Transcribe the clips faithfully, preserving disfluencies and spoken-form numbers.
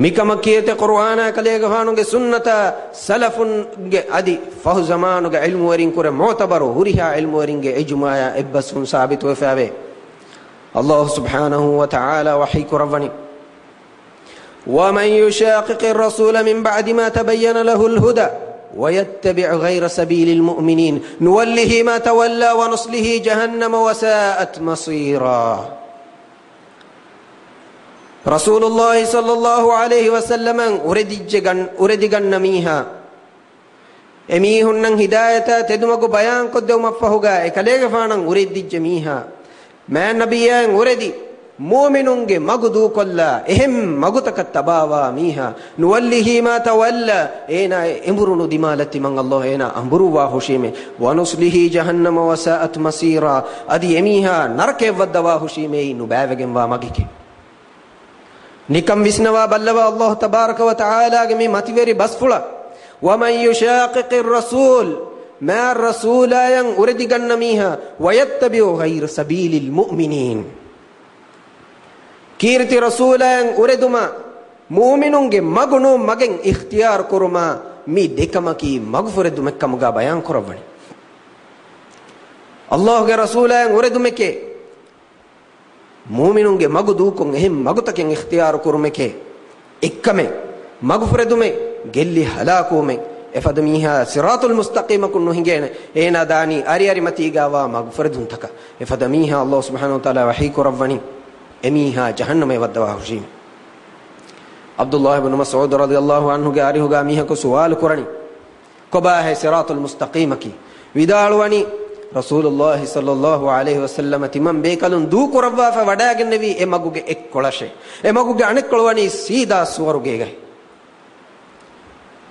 މިކަމަށް ކީރިތި ޤުރުއާނާ ކަލޭގެފާނުގެ ސުންނަތާ ސަލަފުންގެ އަދި ފަހު ޒަމާނުގެ ޢިލްމުވެރިން ކުރެ މުޢުތަބަރު ހުރިހާ ޢިލްމުވެރިންގެ އިޖުމާޢާ އެއްބަސްވުން ސާބިތުވެފައިވޭ. ﷲ ސުބްޙާނަހޫ ވަތަޢާލާ ވަޙީ ކުރައްވަނީ، ومن يشاقق الرسول من بعد ما تبين له الهدى ويتبع غير سبيل المؤمنين نوله ما تولى ونصله جهنم وساءت مصيرا. ރަސޫލުﷲ ޞައްލަﷲ ޢަލައިހި ވަސައްލަމަށް އުރެދިއްޖެ ގަން-، އުރެދިގަންނަ މީހާ، އެމީހުންނަށް ހިދާޔަތާ ތެދުމަގު ބަޔާންކޮށްދެވުމަށްފަހުގަ އެކަލޭގެފާނަށް އުރެދިއްޖެ މީހާ، މާތް ނަބިއްޔާއަށް އުރެދި، މުއުމިނުންގެ މަގު ދޫކޮށްލާ، އެހެން މަގުތަކަށް ތަބާވާ މީހާ، نوله ما تولى، އޭނާ އެނބުރުނު ދިމާލަށް ތިމަން ﷲ އޭނާ އަނބުރުއްވާ ހުށީމޭ، ونصله جهنم وساءت مصيرا، އަދި އެމީހާ ނަރަކަޔަށް ވައްދަވާ ހުށީމޭ ނުބައިވެގެންވާ މަގެކޭ. ނިކަން ވިސްނަވާ ބައްލަވާ ﷲ ތަބާރަކަ ވަތަޢާލާގެ މި މަތިވެރި ބަސްފުޅަށް، ومن يشاقق الرسول، މާތް ރަސޫލާއަށް އުރެދިގަންނަ މީހާ، ويتبع غير سبيل المؤمنين، ކީރިތި ރަސޫލާއަށް އުރެދުމާ، މުއުމިނުންގެ މަގު ނޫން މަގެއް އިޚްތިޔާރު ކުރުމާ، މި ދެކަމަކީ މަގުފުރެދުމެއްކަމުގަ ބަޔާންކުރައްވަނީ. ﷲގެ ރަސޫލާއަށް އުރެދުމެކޭ، މުއުމިނުންގެ މަގު ދޫކޮށް އެހެން މަގުތަކެއް އިޚްތިޔާރު ކުރުމެކޭ، އެއްކަމެއް، މަގުފުރެދުމެއް، ގެއްލި ހަލާކުވުމެއް. އެފަދަ މީހާ ޞިރާޠުލް މުސްތަޤީމަކުން ނުހިނގޭނެ، އޭނާ ދާނީ އަރިއަރިމަތީގާވާ މަގުފުރެދުންތަކަށް. އެފަދަ މީހާ ﷲ ސުބްޙާނަހޫ ވަތަޢާލާ ވަޙީ ކުރައްވަނީ، އެމީހާ ޖަހަންނަމަށް ވައްދަވާ ހުށީމޭ. ޢަބްދުﷲ ބިން މަސްޢޫދު ރަޟިޔަﷲ ޢަންހުގެ އަރިހުގާ މީހަކު ސުވާލު ކުރަނީ، ކޮބާހޭ ޞިރާޠުލް މުސްތަޤީމަކީ؟ ވިދާޅުވަނީ، ރަސޫލުﷲ ޞައްލަﷲ ޢަލައިހި ވަސައްލަމަ ތިމަން ބޭކަލުން ދޫކުރައްވާފަ ވަޑައިގެންނެވީ އެ މަގުގެ އެއްކޮޅަށޭ. އެ މަގުގެ އަނެއްކޮޅު ވަނީ ސީދާ ސުވަރުގޭގައި.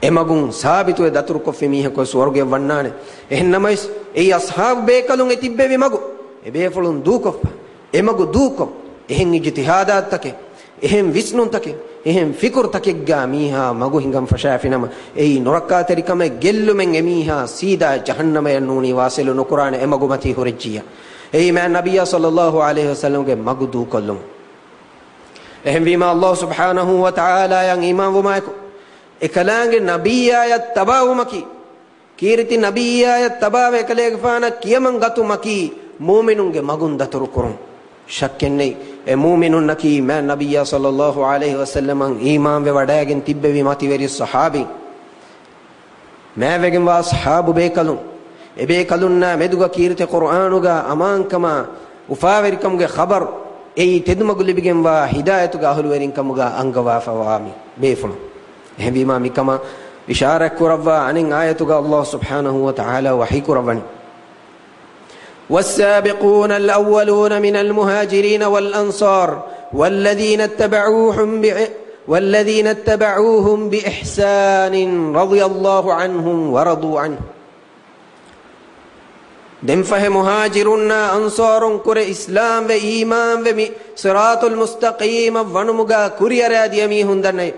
އެ މަގުން ސާބިތުވެ ދަތުރުކޮށްފި މީހަކު ސުވަރުގެއަށް ވަންނާނެ. އެހެންނަމަވެސް، އެއީ އަޞްޙާބު ބޭކަލުން އެ ތިއްބެވި މަގު. އެބޭފުޅުން ދޫކޮށްފަ، އެ މަގު ދޫކޮށް، އެހެން އިޖްތިހާދާތަކެއް، އެހެން ވިސްނުންތަކެއް، އެހެން ފިކުރުތަކެއްގާ މީހާ މަގު ހިނގަން ފަށާފިނަމަ، އެއީ ނުރައްކާތެރިކަމެއް ގެއްލުމެއް. އެމީހާ ސީދާ ޖަހަންނަމަޔަށް ނޫނީ ވާސިލު ނުކުރާނެ، އެ މަގުމަތީ ހުރެއްޖިއްޔާ. އެއީ މާތް ނަބިއްޔާ ޞައްލަﷲ ޢަލައިހި ވަސައްލަމްގެ މަގު ދޫކޮށްލުން. އެހެންވީމާ، ﷲ ސުބްޙާނަހޫ ވަތަޢާލާއަށް އީމާންވުމާއެކު، އެކަލާނގެ ނަބިއްޔާއަށް ތަބާވުމަކީ، ކީރިތި ނަބިއްޔާއަށް ތަބާވެ އެކަލޭގެފާނަށް ކިޔަމަން ގަތުމަކީ، މުއުމިނުންގެ މަގުން ދަތުރުކުރުން. ޝައްކެއްނެތް، އެ މުއުމިނުންނަކީ މާތް ނަބިއްޔާ ޞައްލަﷲ ޢަލައިހި ވަސައްލަމަށް އީމާންވެ ވަޑައިގެން ތިއްބެވި މަތިވެރި ޞަޙާބީން. މާތްވެގެންވާ އަޞްޙާބު ބޭކަލުން، އެބޭކަލުންނާ މެދުގަ ކީރިތި ޤުރުއާނުގަ އަމާންކަމާ، އުފާވެރިކަމުގެ ޚަބަރު، އެއީ ތެދުމަގު ލިބިގެންވާ ހިދާޔަތުގެ އަހުލުވެރިންކަމުގަ އަންގަވާފަވާ މި ބޭފުޅުން. އެހެންވީމާ، މިކަމަށް އިޝާރާތްކުރައްވާ އަނެއް އާޔަތުގަ ﷲ ސުބްޙާނަހޫ ވަތަޢާލާ ވަޙީކުރައްވަނީ، والسابقون الأولون من المهاجرين والأنصار والذين اتبعوهم ب-، والذين اتبعوهم بإحسان رضي الله عنهم ورضوا عنه. ދެންފަހެ މުހާޖިރުންނާ އަންޞާރުން ކުރެ އިސްލާމްވެ އީމާންވެ މި ޞިރާޠުލް މުސްތަޤީމަށް ވަނުމުގާ ކުރިއަރާދިޔަ މީހުން ދަންނައި.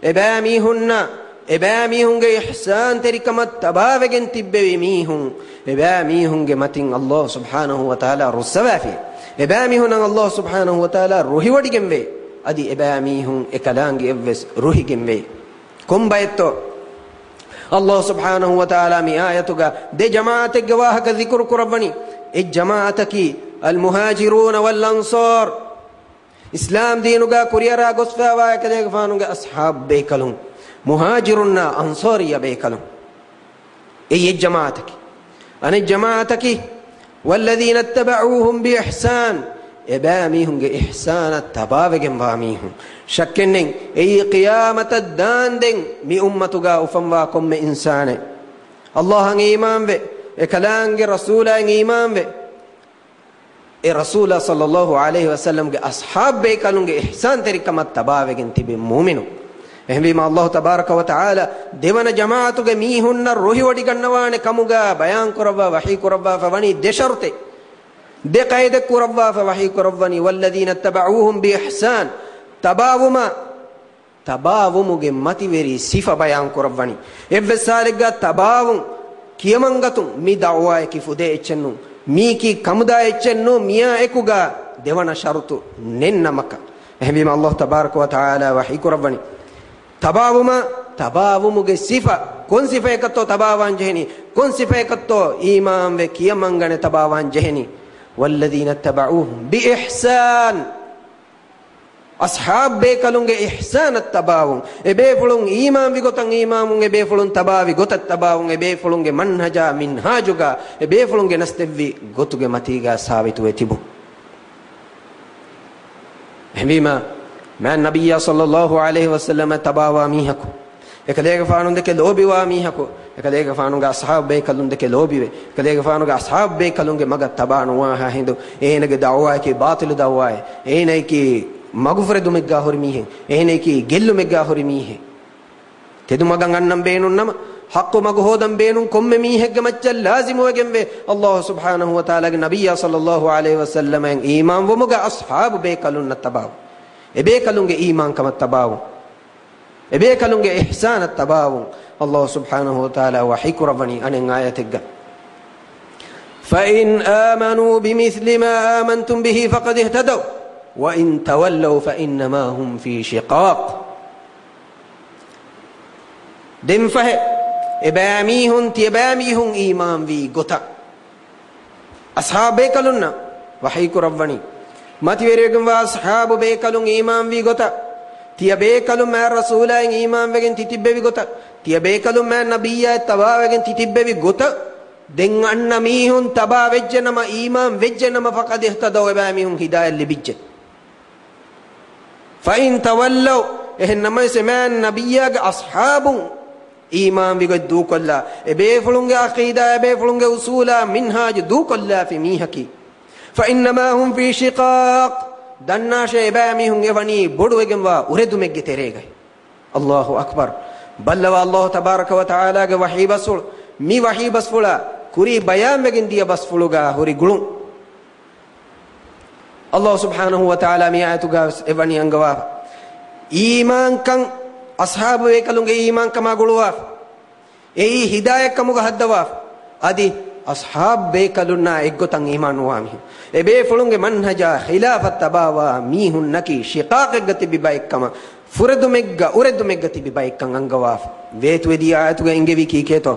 އެބައިމީހުންނަށް، އެބައިމީހުންގެ އިޙްސާންތެރިކަމަށް ތަބާވެގެން ތިއްބެވި މީހުން، އެބައިމީހުންގެ މަތިން ﷲ ސުބްޙާނަހޫ ވަތަޢާލާ ރުއްސަވާފި. އެބައިމީހުންނަށް ﷲ ސުބްޙާނަހޫ ވަތަޢާލާ ރުހިވޮޑިގެންވޭ. އަދި އެބައިމީހުން އެކަލާނގެއަށްވެސް ރުހިގެންވޭ. ކޮންބައެއްތޯ؟ ﷲ ސުބްޙާނަހޫ ވަތަޢާލާ މި އާޔަތުގަ ދެ ޖަމާޢަތެއްގެ ވާހަކަ ޛިކުރު ކުރައްވަނީ. އެއް ޖަމާޢަތަކީ އަލްމުހާޖިރޫނަ ވަލްއަންޞާރު. އިސްލާމް ދީނުގަ ކުރިއަރާ ގޮސްފައިވާ އެކަލޭގެފާނުގެ އަޞްޙާބު ބޭކަލުން، މުހާޖިރުންނާ އަންޞާރިއްޔަ ބޭކަލުން. އެއީ އެއް ޖަމާޢަތަކީ. އަނެއް ޖަމާޢަތަކީ، والذين اتبعوهم بإحسان، އެބައިމީހުންގެ އިޙްސާނަށް ތަބާވެގެންވާ މީހުން. ޝައްކެއްނެތް، އެއީ ޤިޔާމަތަށް ދާންދެން މި އުއްމަތުގަ އުފަންވާ ކޮންމެ އިންސާނެއް، ﷲ އަށް އީމާންވެ، އެކަލާނގެ ރަސޫލާއަށް އީމާންވެ، އެ ރަސޫލާ ޞައްލަﷲ ޢަލައިހި ވަސައްލަމްގެ އަޞްޙާބު ބޭކަލުންގެ އިޙްސާންތެރިކަމަށް ތަބާވެގެން ތިބި މުއުމިނުން. އެހެންވީމާ، ﷲ ތަބާރަކަ ވަތަޢާލާ ދެވަނަ ޖަމާޢަތުގެ މީހުންނަށް ރުހިވޮޑިގަންނަވާނެ ކަމުގަ ބަޔާންކުރައްވާ ވަޙީކުރައްވާފަ ވަނީ ދެ ޝަރުޠެއް، ދެ ޤައިދެއް ކުރައްވާފަ ވަޙީކުރައްވަނީ، والذين اتبعوهم بإحسان، ތަބާވުމަށް، ތަބާވުމުގެ މަތިވެރި ސިފަ ބަޔާންކުރައްވަނީ. އެއްވެސް ހާލެއްގަ ތަބާވުން ކިޔަމަންގަތުން މި ދަޢުވާއަކީ ފުދޭ އެއްޗެއްނޫން، މީކީ ކަމުދާ އެއްޗެއްނޫން، މިއާ އެކުގަ ދެވަނަ ޝަރުޠު ނެތް ނަމަކަށް. އެހެންވީމަ، ﷲ ތަބާރަކަ ވަތަޢާލާ ވަޙީކުރައްވަނީ، ތަބާވުމަށް، ތަބާވުމުގެ ސިފަ، ކޮން ސިފައަކަށްތޯ ތަބާވާން ޖެހެނީ؟ ކޮން ސިފައަކަށްތޯ އީމާންވެ ކިޔަމަންގަނެ ތަބާވާން ޖެހެނީ؟ وَالَّذِينَ اتَّبَعُوهُم بِإِحْسَانٍ. އަޞްޙާބު ބޭކަލުންގެ އިޙްސާނަށް ތަބާވުން، އެބޭފުޅުން އީމާންވި ގޮތަށް އީމާންވުން، އެބޭފުޅުން ތަބާވި ގޮތަށް ތަބާވުން، އެބޭފުޅުންގެ މަންހަޖާ މިންހާޖުގަ، އެބޭފުޅުން ގެނެސްދެއްވި ގޮތުގެ މަތީގަ ސާބިތުވެ ތިބުން. އެހެންވީމަ، މާތް ނަބިއްޔާ ޞައްލައްލާހު ޢަލައިހި ވަސައްލަމަށް ތަބާވާ މީހަކު، އެކަލޭގެފާނު ދެކެ ލޯބިވާ މީހަކު، އެކަލޭގެފާނުގެ އަޞްޙާބު ބޭކަލުން ދެކެ ލޯބިވެ، އެކަލޭގެފާނުގެ އަޞްޙާބު ބޭކަލުންގެ މަގަށް ތަބާ ނުވާހާ ހިނދު، އޭނަގެ ދަޢުވާއަކީ ބާޠިލު ދަޢުވާއެއް، އޭނައަކީ މަގުފުރެދުމެއްގާ ހުރި މީހެއް، އޭނައަކީ ގެއްލުމެއްގާ ހުރި މީހެއް. ތެދު މަގަށް އަންނަން ބޭނުން ނަމަ، ޙައްޤު މަގު ހޯދަން ބޭނުން ކޮންމެ މީހެއްގެ މައްޗަށް ލާޒިމުވެގެންވޭ، ﷲ ސުބްޙާނަހު ވަތަޢާލާގެ ނަބިއްޔާ ޞައްލައްލާހު ޢަލައިހި ވަސައްލަމައަށް އީމާންވުމުގަ އަޞްޙާބު ބޭކަލުންނަށް ތަބާވުން. އެބޭކަލުންގެ އީމާންކަމަށް ތަބާވުން. އެބޭކަލުންގެ އިޙްސާނަށް ތަބާވުން. ﷲ ސުބްޙާނަހު ވަތަޢާލާ ވަޙީ ކުރައްވަނީ އަނެއް އާޔަތެއްގަ، فَإِنْ آمَنُوا بِمِثْلِ مَا آمَنْتُمْ بِهِ فَقَدِ اهْتَدَوْا وَإِنْ تَوَلَّوْا فَإِنَّمَا هُمْ فِي شِقَاقٍ. ދެން ފަހެ، އެބައިމީހުން، ތިޔަބައިމީހުން އީމާންވީ ގޮތަށް، އަޞްޙާބު ބޭކަލުންނަށް ވަޙީ ކުރައްވަނީ، މަތިވެރިވެގެންވާ އަޞްޙާބު ބޭކަލުން އީމާންވީ ގޮތަށް، ތިޔަބޭކަލުން މާތް ރަސޫލާއިން އީމާންވެގެން ތިތިއްބެވި ގޮތަށް، ތިޔަބޭކަލުން މާތް ނަބިއްޔާއަށް ތަބާވެގެން ތިތިއްބެވި ގޮތަށް، ދެން އަންނަ މީހުން ތަބާ ވެއްޖެ ނަމަ، އީމާން ވެއްޖެ ނަމަ، فَقَدِ اهْتَدَوْا، އެބައިމީހުން ހިދާޔަތް ލިބިއްޖެ. فَإِنْ تَوَلَّوْا، އެހެން ނަމަވެސް އެ މާތް ނަބިއްޔާގެ އަޞްޙާބުން އީމާންވި ގޮތް ދޫކޮށްލާ، އެބޭފުޅުންގެ ޢަޤީދާ، އެބޭފުޅުންގެ އުޞޫލާ، މިންހާޖު ދޫކޮށްލާފި މީހަކީ، فَإِنَّمَا هُمْ فِي شِقَاقٍ، ދަންނާށޭ، އެބައިމީހުން އެވަނީ ބޮޑުވެގެންވާ އުރެދުމެއްގެ ތެރޭގައި. ﷲ އަކްބަރު. ބައްލަވާ ﷲ ތަބާރަކަ ވަތަޢާލާގެ ވަޙީ ބަސްފުޅު، މި ވަޙީ ބަސްފުޅާ ކުރީ ބަޔާންވެގެން ދިޔަ ބަސްފުޅުގާ ހުރި ގުޅުން. ﷲ ސުބްޙާނަހު ވަތަޢާލާ މި އާޔަތުގާވެސް އެވަނީ އަންގަވާފަ، އީމާންކަން އަޞްޙާބު ބޭކަލުންގެ އީމާންކަމާ ގުޅުވާފަ، އެއީ ހިދާޔަތްކަމުގަ ހައްދަވާފަ. އަދި އަޞްޙާބު ބޭކަލުންނާ އެއްގޮތަށް އީމާން ނުވާ މީހުން، އެބޭފުޅުންގެ މަންހަޖާ ޚިލާފަށް ތަބާވާ މީހުންނަކީ ޝިޤާޤެއްގަ ތިބި ބައެއްކަމަށް، ފުރެދުމެއްގަ އުރެދުމެއްގަ ތިބި ބައެއްކަން އަންގަވާފަ. ވޭތުވެދިޔަ އާޔަތުގަ އެންގެވީ ކީކޭތޯ؟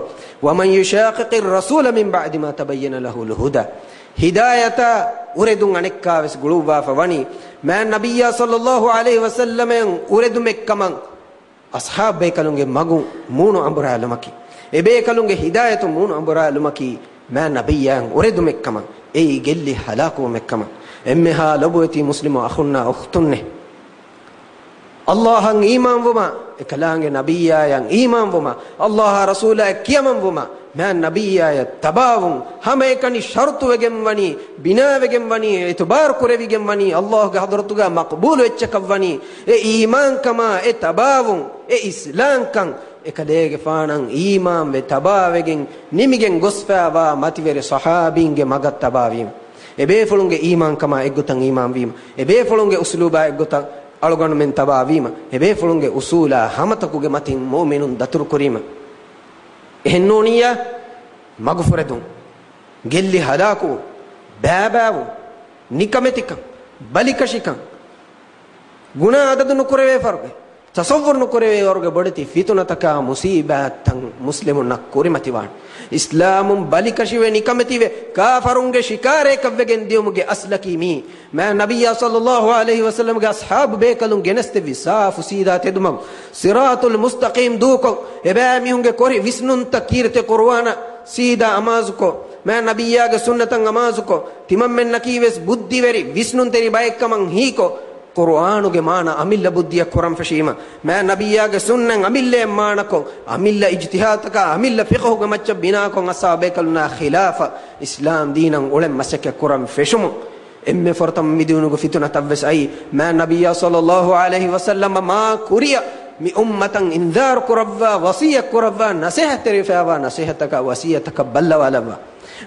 وَمَنْ يُشَاقِقِ الرَّسُولَ مِنْ بَعْدِ مَا تَبَيَّنَ لَهُ الْهُدَى. ހިދާޔަތާ އުރެދުން އަނެއްކާވެސް ގުޅުއްވާފަ ވަނީ، މާތް ނަބިއްޔާ ޞައްލައްލާހު ޢަލައިހި ވަސައްލަމައަށް އުރެދުމެއްކަމަށް، އަޞްޙާބު ބޭކަލުންގެ މަގު މޫނު އަނބުރާލުމަކީ، އެބޭކަލުންގެ ހިދާޔަތު މޫނު އަނބުރާލުމަކީ، މާތް ނަބިއްޔާއަށް އުރެދުމެއްކަމަށް، އެއީ ގެއްލި ހަލާކުވުމެއްކަމަށް. އެންމެހާ ލޮބުވެތި މުސްލިމު އަޚުންނާ އުޚްތުންނޭ! ﷲ އަށް އީމާންވުމަށް، އެކަލާނގެ ނަބިއްޔާއަށް އީމާންވުމަށް، ﷲ އާ ރަސޫލާއަށް ކިޔަމަންވުމަށް، މާތް ނަބިއްޔާއަށް ތަބާވުން، ހަމައެކަނި ޝަރުޠުވެގެންވަނީ، ބިނާވެގެންވަނީ، އިތުބާރު ކުރެވިގެންވަނީ، ﷲގެ ޙަޟްރަތުގަ މަޤްބޫލު އެއްޗަކަށްވަނީ، އެ އީމާންކަމާ، އެ ތަބާވުން، އެ އިސްލާމްކަން، އެކަލޭގެފާނަށް އީމާންވެ ތަބާވެގެން ނިމިގެން ގޮސްފައިވާ މަތިވެރި ޞަޙާބީންގެ މަގަށް ތަބާވީމަ، އެބޭފުޅުންގެ އީމާންކަމާ އެއްގޮތަށް އީމާންވީމަ، އެބޭފުޅުންގެ އުސްލޫބާ އެއްގޮތަށް އަޅުގަނޑުމެން ތަބާވީމަ، އެބޭފުޅުންގެ އުސޫލާ ހަމަތަކުގެ މަތިން މުއުމިނުން ދަތުރުކުރީމަ. އެހެންނޫނިއްޔާ، މަގުފުރެދުން، ގެއްލި ހަލާކުވުން، ބައިބައިވުން، ނިކަމެތިކަން، ބަލިކަށިކަން، ގުނާ އަދަދު ނުކުރެވޭ ފަރުގެ، ތަޞައްވުރު ނުކުރެވޭ ވަރުގެ ބޮޑެތި ފިތުނަތަކާ މުސީބާތްތައް މުސްލިމުންނަށް ކުރިމަތިވާނެ. އިސްލާމުން ބަލިކަށިވެ ނިކަމެތިވެ ކާފަރުންގެ ޝިކާރައަކަށްވެގެން ދިޔުމުގެ އަސްލަކީ މީ. މާތް ނަބިއްޔާ ޞައްލައްލާހު ޢަލައިހި ވަސައްލަމްގެ އަޞްޙާބު ބޭކަލުން ގެނެސްދެއްވި ސާފު ސީދާ ތެދުމަގު، ޞިރާޠުލް މުސްތަޤީމް ދޫކޮށް، އެބައިމީހުންގެ ކޮރި ވިސްނުންތައް ކީރިތި ޤުރުއާނަށް ސީދާ އަމާޒުކޮށް، މާތް ނަބިއްޔާގެ ސުންނަތަށް އަމާޒުކޮށް، ތިމަންމެންނަކީވެސް ބުއްދިވެރި ވިސްނުންތެރި ބައެއްކަމަށް ހީކޮށް، ޤުރުއާނުގެ މާނަ އަމިއްލަ ބުއްދިއަށް ކުރަން ފެށީމަ، މާތް ނަބިއްޔާގެ ސުންނަތް އަމިއްލައަށް މާނަކޮށް، އަމިއްލަ އިޖްތިހާދުތަކާ އަމިއްލަ ފިޤުހުގެ މައްޗަށް ބިނާކޮށް، އަޞްޙާބު ބޭކަލުންނާ ޚިލާފަށް އިސްލާމް ދީނަށް އުޅެން މަސައްކަތް ކުރަން ފެށުމުން، އެންމެ ފުރަތަމަ މިދިޔުނުގެ ފިތުނަތައްވެސް އައީ، މާތް ނަބިއްޔާ ޞައްލައްލާހު ޢަލައިހި ވަސައްލަމަށް މާ ކުރިއަށް މި އުއްމަތަށް އިންޒާރު ކުރައްވާ، ވަޞިއްޔަތް ކުރައްވާ، ނަޞޭޙަތްތެރިވެފައިވާ ނަޞޭޙަތަކާ ވަޞިއްޔަތަކަށް ބައްލަވާލައްވާ.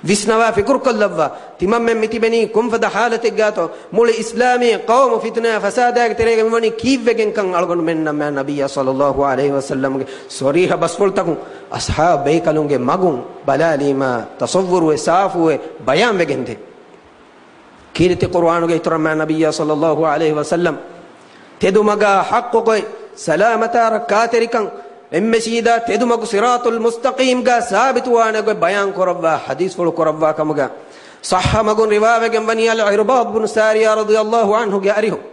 ވިސްނަވާ ފިކުރުކޮށްލައްވާ، ތިމަންމެން މިތިބެނީ ކޮންފަދަ ޙާލަތެއްގާތޯ؟ މުޅި އިސްލާމީ ޤައުމު ފިތުނައާ ފަސާދާގެ ތެރޭގަ މިވަނީ ކީއްވެގެންކަން އަޅުގަނޑުމެންނަށް މާތް ނަބިއްޔާ ޞައްލައްލާހު ޢަލައިހި ވަސައްލަމްގެ ޞަރީޙަ ބަސްފުޅުތަކުން އަޞްޙާބު ބޭކަލުންގެ މަގުން ބަލާލީމާ، ތަޞައްވުރުވެ ސާފުވެ ބަޔާންވެގެންދޭ. ކީރިތި ޤުރުއާނުގެ އިތުރަށް މާތް ނަބިއްޔާ ޞައްލައްލާހު ޢަލައިހި ވަސައްލަމް ތެދުމަގާ ޙައްޤުކޮށް، ސަލާމަތާ ރައްކާތެރިކަން، އެންމެ ސީދާ ތެދުމަގު ޞިރާޠުލް މުސްތަޤީމްގަ ސާބިތުވާނެ ގޮތް ބަޔާން ކުރައްވާ ޙަދީޘްފުޅު ކުރައްވާ ކަމުގަ ޞައްޙަ މަގުން ރިވާވެގެން ވަނީ އަލް ޢިރްބާޟް ބުނު ސާރިޔާ ރަޟިޔަﷲ ޢަންހުގެ އަރިހުން.